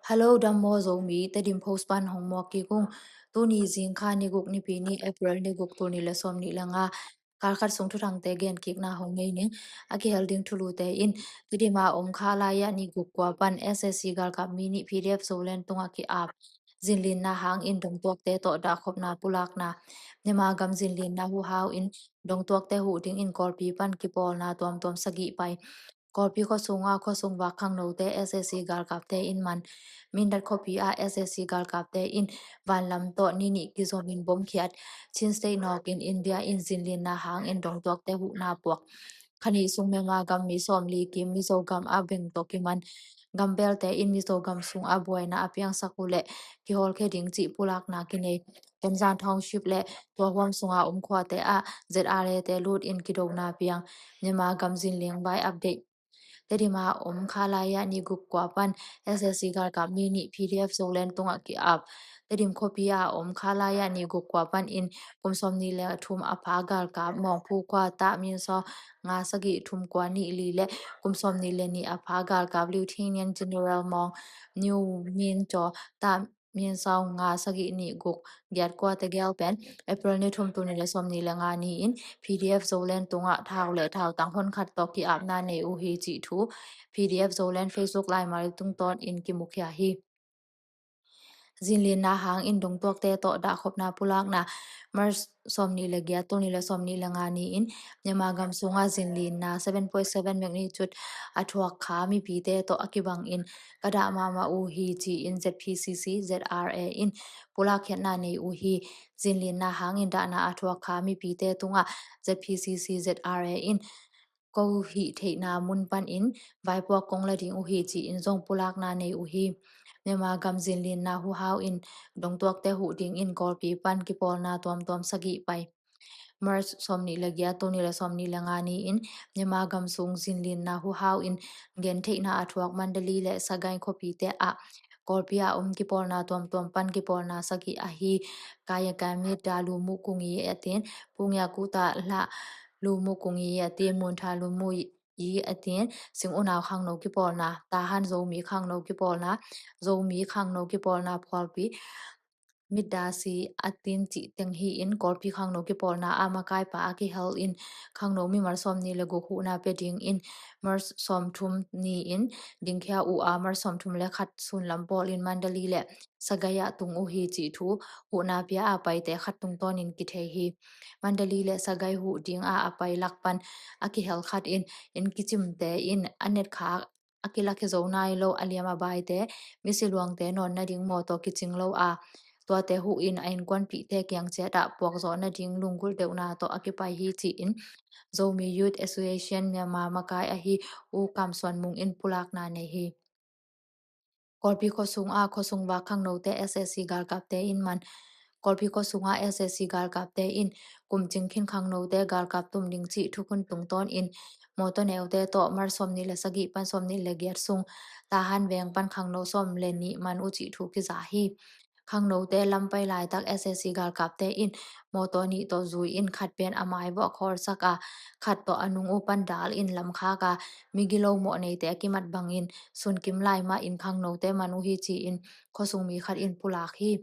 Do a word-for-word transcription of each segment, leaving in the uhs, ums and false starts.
Hello, dam maw Zomi, Tedim Post pan hong muak kik ung. Tuni zingkha ni guk, Nipi ni, April ni guk, tul nih le sawmnih le nga, kal khat sung thuthangte gen kikna hong nei ning. A kihel ding thulute in, Tedim a om Kha Laiya ni guk kua pan S A C galkap mi nih P D F Zoland tungah ki-ap. Zinlinna hangin dongtuakte tawh dahkhopna pulakna. Myanmar gam zinlinna huhau in dongtuakte huh dingin Kawlpi pan kipawlna tuamtuam sagih pai. Kawlpi khuasunga khuasung vak khangnote S A C galkapte in man. Mindat khuapi ah S A C galkapte in vanlam tawh ni nih kizomin bomkhiat. Chin State nawkin India in zinlinna hangin dongtuakte huhna puak. Kha nih sung Myanmar gam mi sawmli kim Mizo gam a beng tawh kiman. Gambelte in Mizo gam sungah buaina a piangsak uh leh kihawlkhia ding cih pulakna kinei. Tonzang Township le tua huam sunga om khuate ah Z R A te lut in kidona piang. Myanmar gam zinling vai update. Tedim a om Kha Laiya ni guk kua pan S A C galkap mi nih P D F Zoland tungah ki-ap. Tedim khuapi a om Kha Laiya ni guk kua pan in kum sawmnih le thum a pha galkap Mawngphu khua tah Min Saw nga sagih thum kua nih li le kum sawmnih le nih a pha galkap Lieutenant General Maung Nyu Min Chaw tah Min Saw nga sagih nih guk giat kua tegel pen April ni thum, tul nih le sawmnih le nga ni-in P D F Zoland tungah thau le thautang honkhat tawh ki-apna nei uh hi cih thu P D F Zoland Facebook laimal tungtawn in kimukhia hi. Zinlinna hangin dongtuakte tawh dahkhopna pulakna. March sawmnih le giat, tul nih le sawmnih le nga ni-in Myanmar gam sunga zinlinna seven point seven magnitude a thuak kha mipite tawh a kibangin ka dah mahmah uh hi ci-in Z P C C Z R A in pulak khiatna nei uh hi. Zinlinna hangin dahna a thuak kha mipite tungah Z P C C Z R A in ko hih theihna mun panin vaipuak kong la ding uh hi ci-in zong pulakna nei uh hi. Myanmar gam zinlinna huhau in dongtuakte huh dingin Kawlpi pan kipawlna tuamtuam sagih pai. March sawmnih le giat, tul nih le sawmnih le nga ni-in Myanmar gam sung zinlinna huhau in gentheihna a thuak Mandalay le Sagaing khuapite ah Kawlpi a om kipawlna tuamtuam pan kipawlna sagih ahi. Kaya Kamit da Lumu Kungi a tin, Pungya Kuta la Lumu Kungi a tin, Muntha Lumu i a tin, Sing Unau khangno kipawlna, Tahan Zomi khangno kipawlna, Zomi khangno kipawlna phualpi, Mitdasi a tin cih teng hi-in Kawlpi khangno kipawlna a makaipa a kihel in khangno mimal sawmnih le guk huhna pia dingin March sawmthum ni-in dingkhia uh a March sawmthum le khat sunlam pawlin Mandalay le Sagaing ah tung uh hi cih thu huhna pia a paite khat tungtawnin kithei hi. Mandalay le Sagaing huh dinga a pai lak pan a kihel khat in inn kicimte in a netkha a kilakkhia zo nai lo a liam a baite misi luangte nawn nading mawtaw kicing lo a tuate huh in a innkuanpihte kiang ciatah puakzawh nading lunggulh deuhna tawh a kipai hi ci-in Zomi Youth Association Myanmar makai ahi U Kam Suan Mung in pulakna nei hi. Kawlpi khuasung a khuasung vak khangnote S A C galkapte in man. Kawlpi khuasunga S A C galkapte in kum cing khin khangnote galkap tum ding cih thukhun tungtawnin mawtaw neute tawh March sawmnih le sagih pan sawmnih le giat sung Tahan veng pan khangno sawm le nih man uh cih thu kiza hi. Khangnote lam pai laitak S A C galkapte in mawtaw nih tawh zui in khat pen a mai vuah khawlsak a khat tawh a nung uh pan dal in lamkhak a migilo mawh neite a kimat bangin sunkim lai mahin khangnote man uh hi ci-in khuasung mi khat in pulak hi.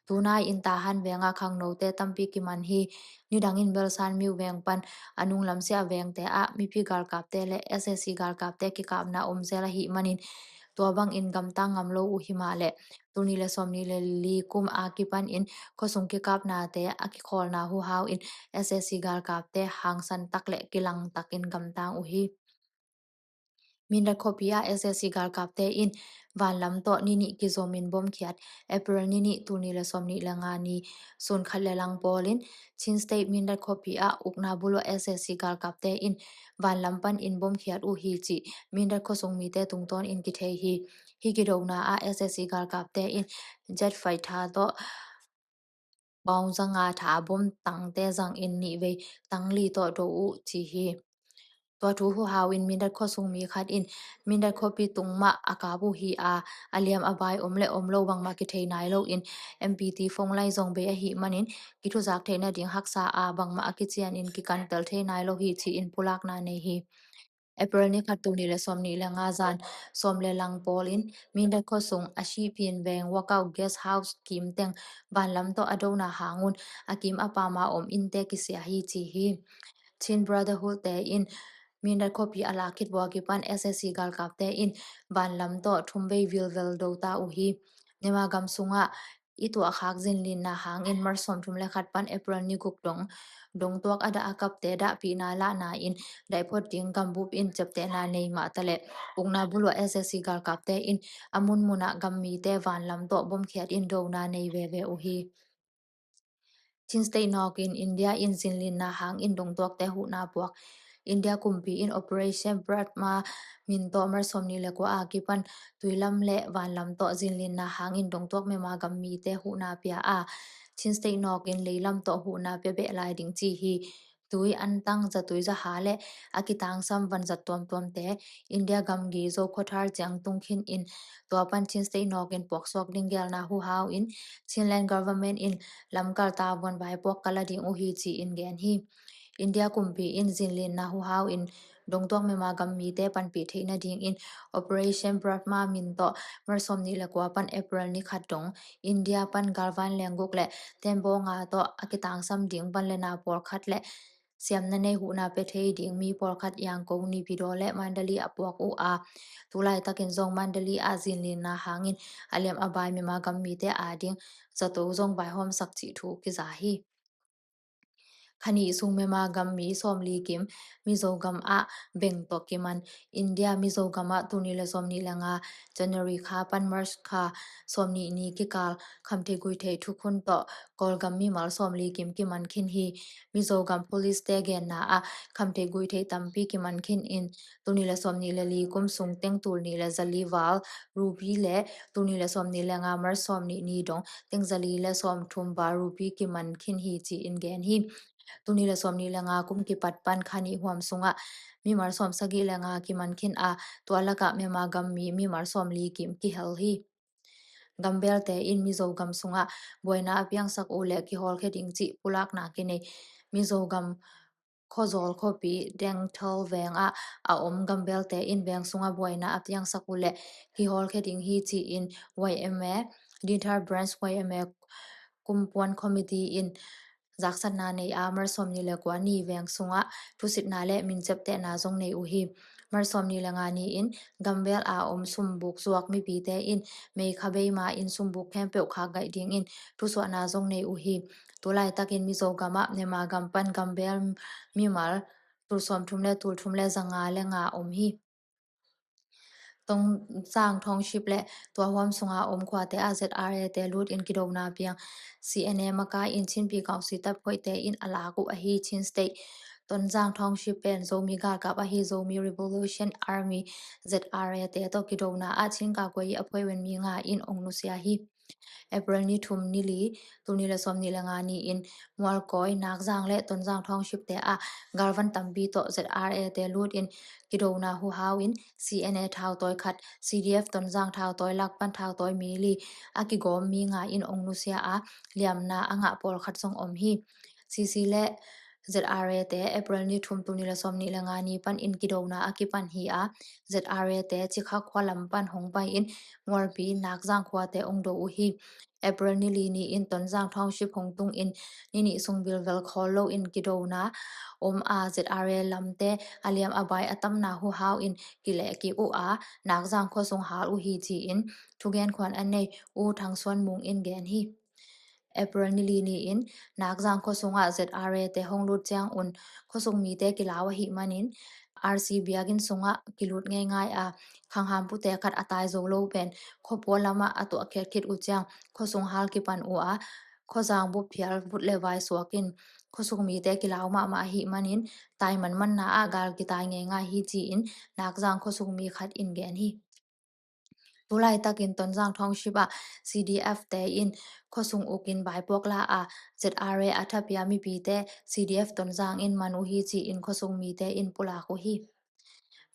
Tunai in Tahan venga khangnote tampi kiman hi. Nidangin Belsan Miu veng pan a nunglam sia vengte ah mipi galkapte le S A C galkapte kikapna om zel ahih manin tua bangin gamtang ngam lo uh hi mah leh tul nih le sawmnih le li kum a kipanin khuasung kikapnate a kikhawlna huhau in S A C galkapte hangsan tak le kilang takin gamtang uh hi. Mindat khuapi ah S A C galkapte in vanlam tawh ni nih kizomin bomkhiat. April ni nih, tul nih le sawmnih le nga ni sun khat le lang pawlin Chin State Mindat khuapi ah ukna buluah S A C galkapte in vanlam panin bomkhiat uh hi cih Mindat khuasung mite tungtawnin kithei hi. Hih kidona ah S A C galkapte in jet fighter tawh paung zanga tha bom tangte zangin nihvei tang li tawh do uh ci hi. Tua thu huhau in Mindat khuasung mi khat in Mindat khuapi tung mah a kap uh hi a, a liam a bai om le om lo bangmah kithei nai loin M P T phone line zong bei ahih manin kithuzak theih nading haksa a bangmah a kicianin kikantel thei nai lo hi ci-in pulakna nei hi. April ni khat, tul nih le sawm nih le nga zan sawm le lang pawl in Mindat khuasung a Shipin Veng Workout Guest House kim teng vanlam tawh a dona hangun a kim a pama om innte kisia hi ci hi. Chin Brotherhood te in Mindat khuapi a lak khit vua kipan S A C galkapte in vanlam tawh thum vei vilvel do ta uh hi. Myanmar gam sungah i tuahkhak zinlinna hangin March sawmthum le khat pan April ni guk dong dongtuak a dah a kapte dahpihna lahna in daihphot ding gambup in ciaptehna nei mahtaleh ukna buluah S A C galkapte in a munmunah gammite vanlam tawh bomkhiat in dona nei veve uh hi. Chin State nawkin India in zinlinna hangin dongtuakte huhna puak. India kumpi in Operation Brahma min tawh March sawmnih le kua a kipan tuilam le vanlam tawh zinlinna hangin dongtuak Myanmar gam mite huhna pia a, Chin State nawkin leilam tawh huhna pia beh lai ding ci hi. Tui, antang, zatui, zaha le a kitangsam vanzat tuamtuamte India gamgi Zo khuathar ciang tung khin in tua pan Chin State nawkin puaksuak ding gelna huhau in Chinland Government in lamkal tavuan vaipuak kal a ding uh hi ci-in gen hi. India kumpi in zinlinna huhau in dongtuak Myanmar gam mite panpih theih nadingin Operation Brahma min tawh March sawmnih le kua pan April ni khat dong India pan galvan lengguk le tembaw nga tawh a kitangsam ding van le na pawlkhat le siamna nei huhna pia thei ding mi pawlkhat Yangon, Naypyidaw le Mandalay a puak uh a, tulaitakin zong Mandalay a zinlinna hangin a liam a bai Myanmar gam mite ading zato zong vaihawmsak cih thu kiza hi. Kha nih sung Myanmar gam mi sawmli kim Mizo gam ah beng tawh kiman. India Mizo gam ah tul nih le sawmnih le nga January kha pan March kha sawmnih ni kikal khamtheih guihtheih thukhun tawh Kawlgam mimal sawmli kim kiman khin hi. Mizo gam police te genna ah khamtheih guihtheih tampi kiman khin in tul nih le sawmnih le li kum sung teng tul nih le zali val rupee le tul nih le sawmnih le nga March sawmnih ni dong teng zali le sawmthum val rupee kiman khin hi ci-in gen hi. Tul nih le sawmnih le nga kum kipat pan kha nih huam sungah mimal sawmsagih le nga kiman khin a, tua lakah Myanmar gam mi mimal sawmli kim kihel hi. Gambelte in Mizo gam sungah buaina a piangsak uh le kihawlkhia ding cih pulakna kinei. Mizo gam Khawzawl khuapi Dengthal veng ah a om gambelte in veng sungah buaina a piangsak uh le kihawlkhia ding hi ci-in Y M A, Dingthar Branch Y M A kumpuan committee in zaksatna nei a, March sawmnih le kua ni veng sungah thusitna le minciaptehna zong nei uh hi. March sawmnih le nga ni-in gambel a om sumbuk zuak mipite in meikha beima in sumbuk khempeuh khak gaih dingin thusuahna zong nei uh hi. Tulaitakin Mizo gamah Myanmar gam pan gambel mimal tul sawmthum le tul thum le zanga le nga om hi. Tonzang Township le tua huam sunga om khuate ah Z R A te lut in kidona piang C N A makai in Chinpi Kausi taphoihte in a lak uh ahi. Chin State Tonzang Township pen Zomi galkap ahi Zomi Revolution Army, Z R A te tawh kidona ah Chin Kakwei a phoih wen mi nga in ong nusia hi. April ni thum, ni li, tul nih le sawmnih le nga ni-in Mualkawi, Nakzang le Tonzang Township te ah galvan tampi tawh Z R A te lut in kidona huhau in C N A thautawi khat, C D F Tonzang thautawi lak pan thautawi mi li a kigawm mi nga in ong nusia a, liamna a ngah pawlkhat zong om hi. C C le Z R A te April ni thum, tul nih le sawmnih le nga ni pan in kidona a kipan hi a, Z R A te Cikha khua lam pan hong pai in Mualpi, Nakzang khuate ong do uh hi. April ni li ni-in Tonzang Township hong tung in ni nih sung bilvel khawl lo in kidona om a, Z R A lamte a liam a bai a tamna huhau in kileh kik uh a, Nakzang khuasung hal uh hi ci-in thugen khuan a nei U Thang Suan Mung in gen hi. April ni li ni-in Nakzang khuasungah Z R A te hong lut ciangun khuasung mite kilau ahih manin R C biakinn sungah kilut ngeingai a, khanghampute khat a tai zo lo pen khuapua lamah a tuahkhiat khit uh ciang khuasung hal kipan uh a, khuazang bup phial vut le vai suak in khuasung mite kilau mahmah ahih manin tai manmanna ah gal kitai ngeingai hi ci-in Nakzang khuasung mi khat in gen hi. Tulaitakin Tonzang Township ah C D F te in khuasung uk in vaipuak la a, Z R A a thapia mipite C D F Tonzang in man uh hi ci-in khuasung mite in pulak uh hi.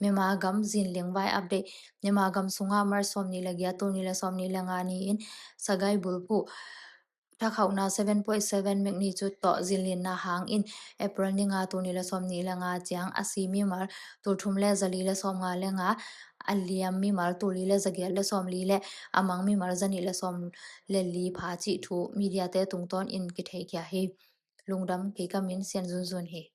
Myanmar gam zinling vai update. Myanmar gam sungah March sawmnih le giat, tul nih le sawmnih le nga ni-in Sagaing bulphuh Thakhauhna seven point seven magnitude tawh zinlinna hangin April ni nga, tul nih le sawmnih le nga ciang a si mimal tul thum le zali le sawmnga le nga, a liam mimal tul li le zagiat le sawmli le a mang mimal zanih le sawm le li pha cih thu mediate tungtawnin kitheikhia hi. Lungdam, kei ka min Sian Zunzun hi.